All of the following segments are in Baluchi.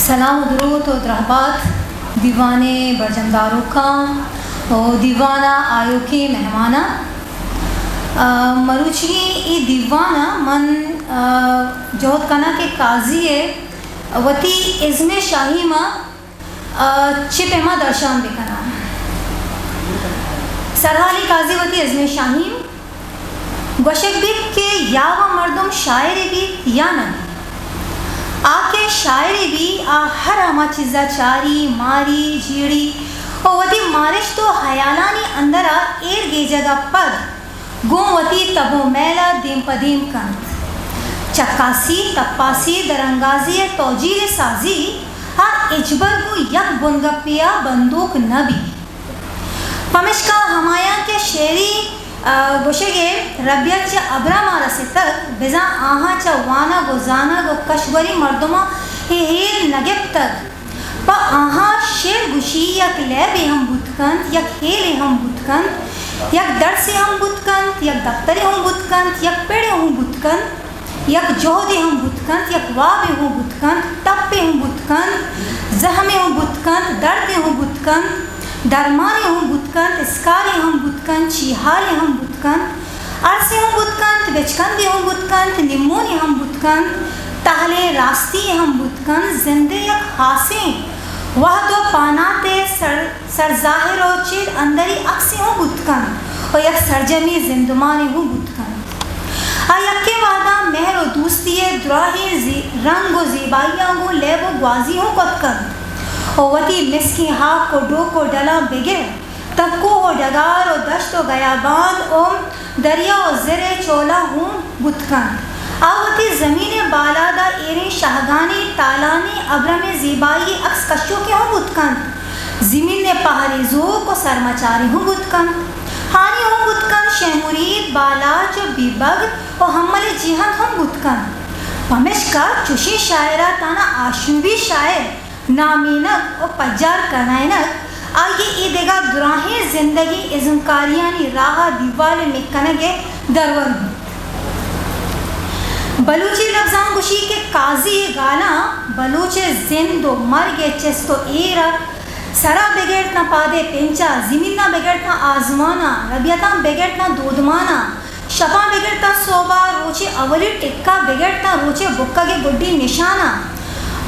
سلام و دروت و درہبات دیوانے برجمداروکاں و دیوانا آیوکیں مہماناں۔ آ، مروچی ای دیوانا من، آ، جہد کناں کہ قاضی ء وتی ازم شاہی ما، آ، چہ پیما درشان بکناں۔ سرحالی قاضی وتی ازم شاہی گوشگ بیت کہ یا وا مردم شاعرے بیت یا نہ بیت۔ آ کہ شاعرے بی، آ ہر ہما چیزا چاری، ماری، جیڑی و وتی مارشت و ہیالانی اندرا ایر گیجگا پد گوں وتی تب و میلا دیم پہ دیم کنت۔ چکاسی، تپاسی، درانگازی ء توجیل سازی آ ہچبر گوں یک بنگپے ء بندوک نہ بیت۔ پمشکا ہمایاں کہ شعری، آ، گوشگ ء ربیت چہ ابرم ء رستگ، بزاں آہاں چہ وانگ و زانگ و کشگوری مردماں اے ہیل نہ گپتگ۔ پہ آہاں شعر گوشی یک لیبے ہم بوت کنت، یک ہیلے ہم بوت کنت، یک درسے ہم بوت کنت، یک دپترے ہم بوت کنت، یک پڑے ہم بوت کنت۔ یک جہدے ہم بوت کنت، یک وابے ہم بوت کنت، تپے ہم بوت کنت، زہمے ہم بوت کنت، دردے ہم بوت کنت، درمانے ہم بوت کنت، اسکالے ہم بوت کنت، چیہالے ہم بوت کنت، ارسے ہم بوت کنت، بچکندے ہم بوت کنت، نیمونے ہم بوت کنت، تہلیں راستی ہم بوت کنت، زندے یک ہاسیں وہد و پاناتے سر سرظاہر و چیر اندری عکسے ہوں بوت کنت و یک سرجمیں زندمانے ہوں بوت کنت۔ آ یکیں وہداں مہر و دوستی ء دراہیں زی-، رنگ و زیبائیاں گوں لیب و گوازی ہوں کت کنت و وتی مسکیں ہاک و ڈوک و ڈلاں بگر تاں کوہ و ڈگار و دشت و گیابان و دریا و زر ء چولاں ہوں بوت کنت۔ آ وتی زمین ء بالاد ء ایریں شاہگانیں تالانیں ابرمیں زیبائی ء عکس کشوکے ہوں بوت کنت۔ زمین ء پہریزوک و سرمچارے ہوں بوت کنت۔ ہانی ہوں بوت کنت، شہ مرید، بالاچ و بیبگد و ہمل ء جیہند ہوں بوت کنت۔ پمشکا چوشیں شاعر ء تانا آشوبی شاعر نامینگ و پجار کنائینگ آئی ء اے دگہ دراہیں زندگی ازمکاریانی راہ ء دیوال ء مکنگ ء درور بوت۔ بلوچی لبزانک گوشی کہ قاضی ء گالاں بلوچ ء زند و مرگ ء چست و ایر ء سرا بگر تاں پاد ء پنچ ء، زمین ء بگر تاں آزمان ء، ربیتاں بگر تاں دودمان ء، شپاں بگر تاں سہب ء، روچ ء اولی ٹک ء بگر تاں روچ ء بکگ ء گڈی نشان ء،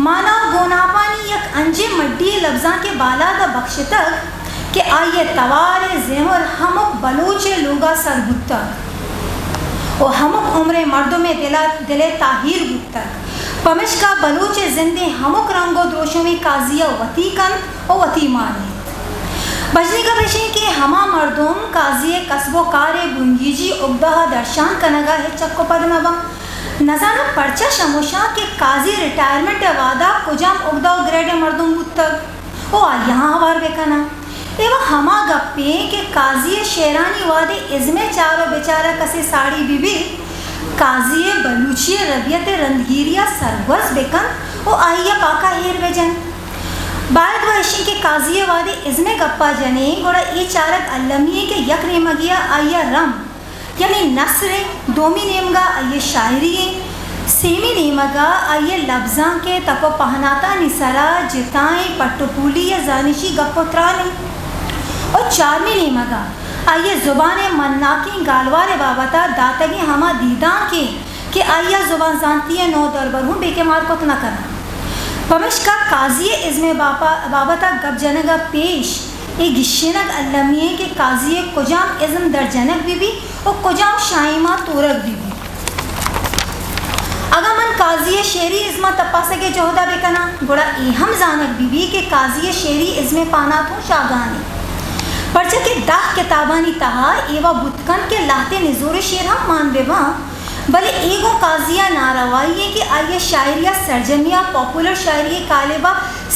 مانا و گوناپانی یک انجیں مڈی ء لبزانک ء بالاد ء بکشتگ کہ آئی ء توار ء زمر ہمک بلوچ ء لوگ ء سر بوتگ و ہمک عمر ء مردم ء دل ء، دل ء تاہیر بوتگ۔ پمشکا بلوچ ء زند ء ہمک رنگ و دروشمے قاضی ء وتی کنت و وتی مانیت۔ بژنی گپ اش انت کہ ہما مردم قاضی ء کسب و کار ء بنگیجی اگدہ ء درشان کنگ ء ہچ چک و پد نہ باں۔ نزاناں پرچا شموشاں کہ قاضی ریٹائرمنٹ ء وہدا کجام اگدہ و گریڈ ء مردم بوتگ و آیاں ہوار بہ کناں۔ اے و ہما گپے کہ قاضی ء شعرانی وہدے ازم ء چار و بچار ء کسے ساڑی بہ بیت، قاضی ء بلوچی ء ربیت ء رندگیری ء سرگوز بہ کنت و آئی ء پاکا ایر بہ جنت۔ باید و اشیں کہ قاضی ء وہدے ازم ء گپا جنیں، گڑا اے چارگ المی ایں کہ یک نیمگے ء آئی ء رم، یعنی نثر ء، دومی نیمگا آئی ء شاعری ایں، سیمی نیمگا آئی ء لبزانک ء تک و پہناتانی سرا جتائیں پٹ و پولی ء زانشی گپ و تران ایں و چارمی نیمگا آئی ء زبان ء مناکیں گالوار ء بابت ء داتگیں ہما دیدانک ایں کہ آئی ء زبان زانتی ء نودربر ہوں بے کمار کت نہ کناں۔ پمشکا قاضی ء ازم ء باپا-، بابت ء گپ جنگ ء پیش اے گیشینگ المی ایں کہ قاضی ء کجام ازم در جنگ بہ بیت و کجام شاہیما تورگ بہ بیت۔ اگاں من قاضی ء شعری ازم ء تپاسگ ء جہد ء بہ کناں، گڑا اے ہم زانگ بہ بیت کہ قاضی ء شعری ازم ء پانات ہوں شاہگان ایں، پرچا کہ دہ کتابانی تہا اے وا بوت کنت کہ لہتیں نزوریں شعر ہم مان بہ باں، بلے اے گوں قاضی ء ناروائی ایں کہ آئی ء شاعری ء سرجمی ء پاپولر شاعری ء کالب ء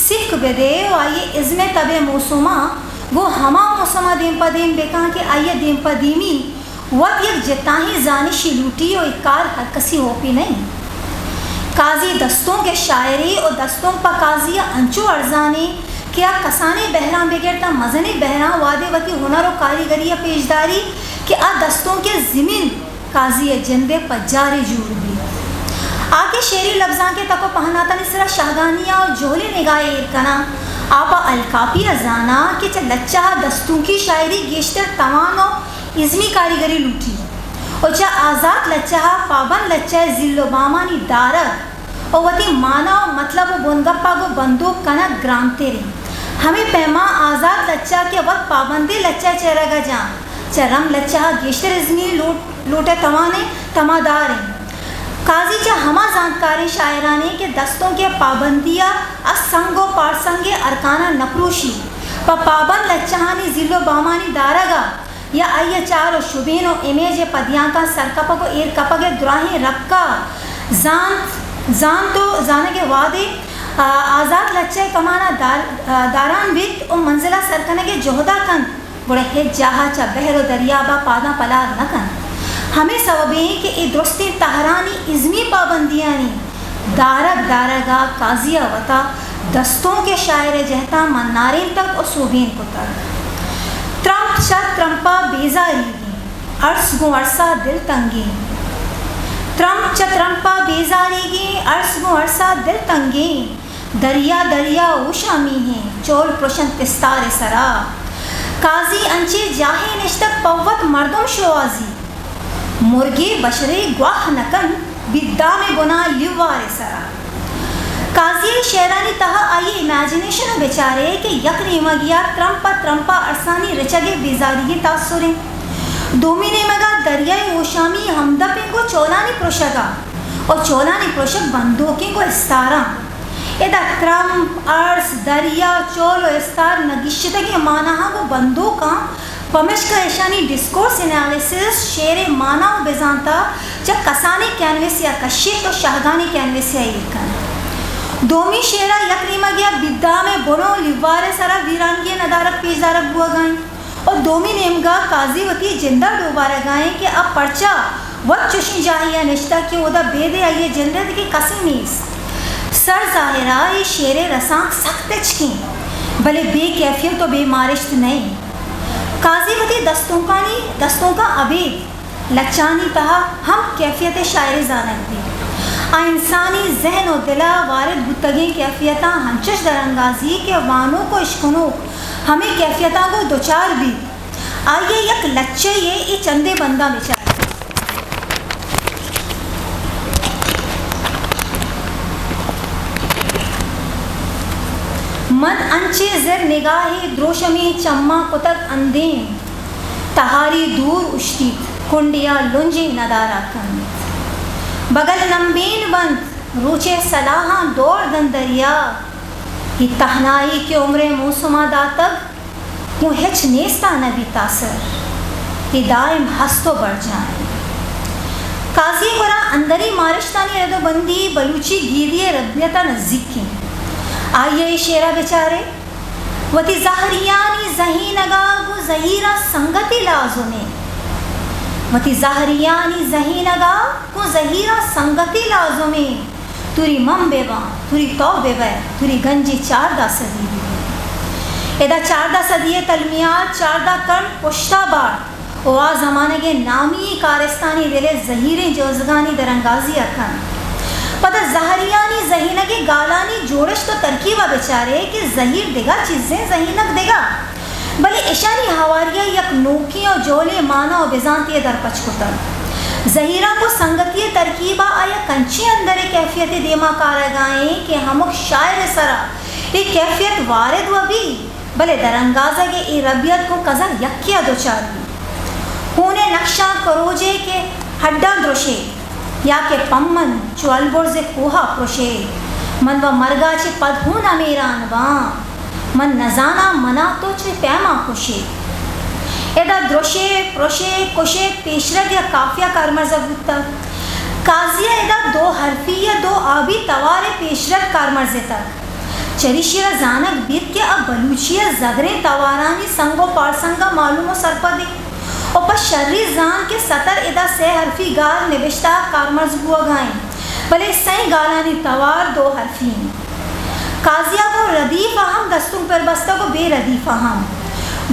سک بہ دے و آئی ء ازم ء تب ء موسماں گوں ہما موسم ء دیم پہ دیم بہ کن کہ آئی ء دیم پہ دیمی وت یک جتاہیں زانشے لوٹی و اے کار ہر کسی ہوپی نہ انت۔ قاضی دستونک ء شاعری و دستونک پہ قاضی ء انچو ارزان انت کہ آ کسانیں بہراں بگر تاں مزنیں بہراں وہدے وتی ہنر و کاریگری ء پیش داری کہ آ دستونک ء زمین قاضی ء جند ء پجارے جوڑ بیت۔ آ کہ شعری لبزانک ءِ تک ءُ پہناتانی سرا شاہگانی ءَ جہلیں نگاہے ایر کناں، آ پہ الکاپی ءَ زاناں کہ چہ لچہ ءَ دستونکی شاعری گیشتر توان ءُ ازمی کاریگری لوٹی ءُ چہ آزات لچہ ءَ پابند لچہ ءِ زیل ءُ بامانی دارگ ءُ وتی مانا ءُ مطلب ءُ بنگپ ءَ گوں بندوک کنگ گرانتر انت۔ ہمے پیما آزات لچہ کہ وت پابندیں لچہ ءِ چہرگ ءَ جاں، چہ رم لچہ ءَ گیشتر ازمی لوٹ، لوٹ ءِ توان ءِ تمادار انت۔ قاضی چہ ہما زانتکاریں شاعران انت کہ دستونک ءِ پابندی ءَ سنگ ءُ پارسنگ ءِ ارکان ءَ نہ پروشی، پہ پابند لچہانی زیل ءُ بامانی دارگ ءَ یا آئی ءِ چار ءُ شبین ءُ امیج ءِ پدیانکاں سرکپگ ءُ ایر کپگ ءِ دراہیں رپک ءَ زانت، زانت ءُ زانگ ءِ وہدے، آ، آزات لچہ ءِ کمان ءَ دار-، آ، داران بیت ءُ منزل ءَ سر کنگ ءِ جہد ءَ کنت، گڑا ہچ جاہ ءَ چہ بحر ءُ دریاب ءَ پاداں پلار نہ کنت۔ ہمے سوب انت کہ اے درستیں تہرانی ازمی پابندیانی دارگ دارگ ءَ قاضی ءَ وتا دستونک ءِ شاعر ءِ جہت ءَ منارینتگ ءُ سوبین کتگ۔ ترمپ چہ ترمپ ءَ بیزاریگیں، ارس گوں ارس ءَ دل تنگیں۔ ترمپ چہ ترمپ ءَ بیزاریگیں، ارس گوں ارس ءَ دل تنگیں۔ دریا دریا اوشامی ہیں، چول پرشنت استار ءِ سرا۔ قاضی انچیں جاہے نشتگ پہ وت مردم شوہازی۔ مرگے بشرے گواہ نہ کنت، بیت دام ءِ بنا لیوار ءِ سرا۔ قاضی ءِ شعرانی تہا آئی ءِ امیجنیشن ءَ بچارے کہ یک نیمگے ءَ ترمپ ءَ ترمپ ءَ ارسانی رچگ ءِ بیزاریگیں تاثر انت۔ دومی نیمگ ءَ دریائے اوشامی ہمدپ انت گوں چولانی پرشگ ءَ ءُ چولانی پرشگ بندوک انت گوں استاراں۔ ادا ترمپ، ارس، دریا، چول ءُ استار نہ گیشتگیں ماناہاں گوں بندوک آں، پمشکا ایشانی ڈسکورس انالیسس شعر ءِ مانا ءُ بزانت ءَ چہ کسانیں کینوسے ءَ کشیت ءُ شاہگانیں کینوسے ءَ ایر کنت۔ دومی شعر ءَ یک نیمگے ءَ بیت دام ءِ بن ءُ لیوار ءِ سرا ویرانگی ءِ ندارگ پیش دارگ بوگ ءَ انت ءُ دومی نیمگ ءَ قاضی وتی جند ءَ ڈوبارگ ءَ انت کہ آ پرچا وت چوشیں جاہے ءَ نشتگ کہ اودا بید ءِ آئی ءِ جند ءِ دگہ کسے نیست۔ سر ظاہر ءَ اے شعر ءِ رسانک سک تچک انت، بلے بے کیفیت ءُ بے مارشت نہ انت۔ قاضی وتی دستونکانی، دستونکاں ابید لچہانی تہا ہم کیفیت ءِ شاعرے زانگ بیت۔ آ انسانی ذہن ءُ دل ءَ وارد بوتگیں کیفیتاں ہنچش درانگازی کہ وانوک ءُ اشکنوک ہمے کیفیتاں گوں دچار بیت۔ آئی ءَ یک لچہ یے اے چندے بنداں بچار۔ من انچیں زر نگاہے دروشمیں چماں کتگ اندیم، تہاری دور اشتیت، کنڈیا لنجیں ندارہ کنت۔ بگل نمبین بنت، روچے سلاہاں دور دنت دریا۔ اے تہنائی کہ عمرے موسما داتگ، گوں ہچ نیستا نہ بیت آسر، اے دائم ہست ءُ برجاہ انت۔ قاضی ءِ گورا اندری مارشتانی رد ءُ بندی بلوچی گیدی ءِ ربیت ءَ نزیک انت۔ آئی ءِ اے شعر ءَ بچارے، وتی زہریانی زہینگ ءَ گوں زہیراں سنگتی لازم انت۔ وتی زہریانی زہینگ ءَ گوں زہیراں سنگتی لازم انت۔ توری من بہ باں، توری تو بہ بئے، توری گنجی چاردہ صدی بہ بیت۔ ادا چاردہ صدی ءِ تلمیحات چاردہ کرن پشتا بارت ءُ آ زمانگ ءِ نامی کارستانی دل ءِ زہیریں جوزگانی درانگازی ءَ کنت۔ پدا زہریانی زہینگ ءِ گالانی جوڑشت ءُ ترکیب ءَ بچارے کہ زہیر دگہ چیزیں زہینگ دگہ۔ بلے اشانی ہواری ءَ یک نوکیں ءُ جہلیں مانا ءُ بزانتے ءَ درپچ کتگ۔ زہیراں گوں سنگتی ءِ ترکیب ءَ آ یک انچیں اندرے کیفیتے ءِ دیما کارگ ءَ ایں کہ ہمک شاعر ءِ سرا اے کیفیت وارد وَ بیت، بلے درانگازگ ءِ اے ربیت گوں کزا یکے ءَ دچار بیت۔ ہون ءِ نکشاں کروجے کہ ہڈاں درشے، یا کہ پمن چو البرز ءِ کوہ ءَ پرشے، من وَ مرگ ءَ چہ پد ہوں نمیران باں۔ من نزاناں منا تو چے پیما کشے۔ ادا درشے، پرشے، کشے پیشرگ یا قافیہ کارمرز بوتگ۔ قاضی ءَ ادا دو حرفی یا دو آبی توار ءِ پیشرگ کارمرز اتگ۔ چریشی ءَ را زانگ بیت کہ آ بلوچی ءِ زگریں توارانی سنگ ءُ پارسنگ ءَ معلوم ءُ سرپد انت۔ ءُ پہ شری زانت کہ ستر ادا سئے حرفی گال نبشتہ ءَ کارمرز بوگ ءَ انت، بلے سئیں گالانی توار دو حرفی انت۔ قاضی ءَ گوں ردیف ءَ ہم دستونک پر بستگ ءُ بے ردیف ءَ ہم۔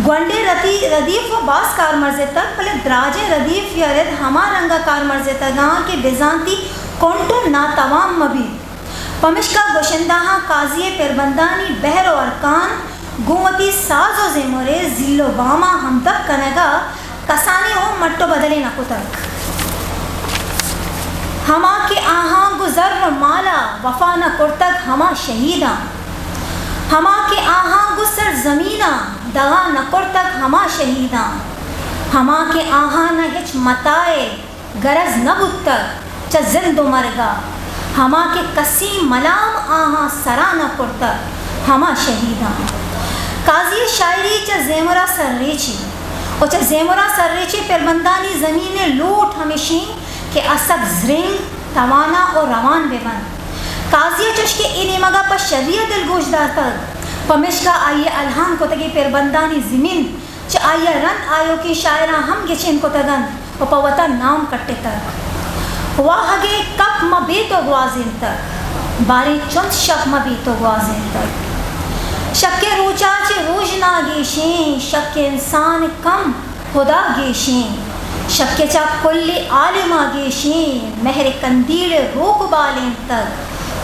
گونڈیں ردی-، ردیف وَ باز کارمرز اتگ، بلے دراجیں ردیف یا رد ہما رنگ ءَ کارمرز اتگ انت کہ بزانتی کنٹ ءُ ناتوان مہ بیت۔ پمشکا گشندہاں قاضی ءِ پربندانی بہر ءُ ارکان گوں وتی ساز ءُ زیمر ءِ زیل ءُ باماں ہمدپ کنگ ءَ کسانیں ہم مٹ ءُ بدلے نہ کتگ۔ ہما کہ آہاں گوں زر ءُ مال ءَ وفا نہ کرتگ، ہما شہیداں۔ ہما کہ آہاں گوں سرزمین ءَ دغا نہ کرتگ، ہما شہیداں۔ ہما کہ آہاں نہ ہچ متاعے گرز نہ بوتگ چہ زند ءُ مرگ ءَ، ہما کہ کسی ملام آہاں سرا نہ کرتگ، ہما شہیداں۔ قاضی ءِ شاعری چہ زیمر ءَ سرریچی ءُ چہ زیمر ءَ سرریچی پربندانی زمین ءِ لوٹ ہمیش اِنت کہ آ سک زرنگ، توانا ءُ روان بہ بنت۔ قاضی ءَ چوش کہ اے نیمگ ءَ پہ شری ءَ دلگوش داتگ، پمشکا آئی ءِ الہان کتگیں پربندانی زمین چہ آئی ءَ رند آیوکیں شاعراں ہم گچین کتگ اَنت ءُ پہ وتا نام کٹتگ۔ واہگ ءِ کپ مہ بیت ءُ گوازینتگ، باریں چنت شپ مہ بیت ءُ گوازینتگ۔ شک ءِ روچ ءَ چہ روژنا گیشیں، شک ءِ انسان کم ہدا گیشیں، شک ءِ چہ کل عالم ءَ گیشیں، مہر ءِ کندیل ءِ روک بالینتگ،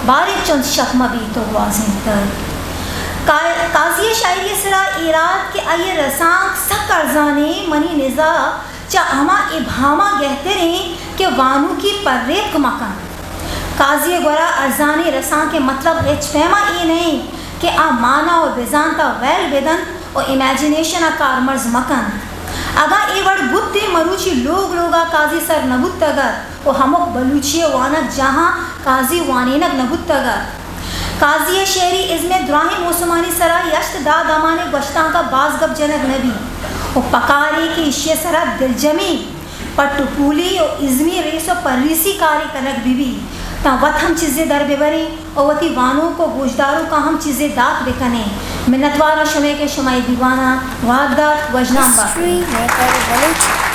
باریں چنت شپ مہ بیت ءُ گوازینتگ۔ کا-، قاضی ءِ شاعری ءِ سرا ایراد کہ آئی ءِ رسانک سک ارزانیں، منی نزا چہ ہما ابہاماں گہتریں کہ وانوکی پریتک مہ کنت۔ قاضی ءِ گورا ارزانیں رسانک ءِ مطلب ہچ پیما اے نہ اِنت کہ آ مانا ءُ بزانت ءَ ویل بہ دنت ءُ امیجنیشن ءَ کارمرز مہ کنت۔ اگاں اے وڑ بوتیں، مروچی لوگ لوگ ءَ قاضی سر نہ بوتگ اَت ءُ ہمک بلوچی ءِ وانگجاہاں قاضی وانینگ نہ بوتگ اَت۔ قاضی ءِ شعری ازم ءِ دراہیں موسمانی سرا یشت داد امان ءِ گوشتانک ءَ باز گپ جنگ نہ بیت ءُ پکارے کہ ایشی ءِ سرا دلجمی، پٹ ءُ پولی ءُ ازمی ریس ءُ پریسی کارے کنگ بہ بیت تاں وت ہم چیزے در بہ بریں ءُ وتی وانوک ءُ گوشداروکاں ہم چیزے دات بہ کنیں۔ منتواراں شمئے کہ شما اے دیوان ءَ واک دات۔ وژنام بات۔ History maker Balochi.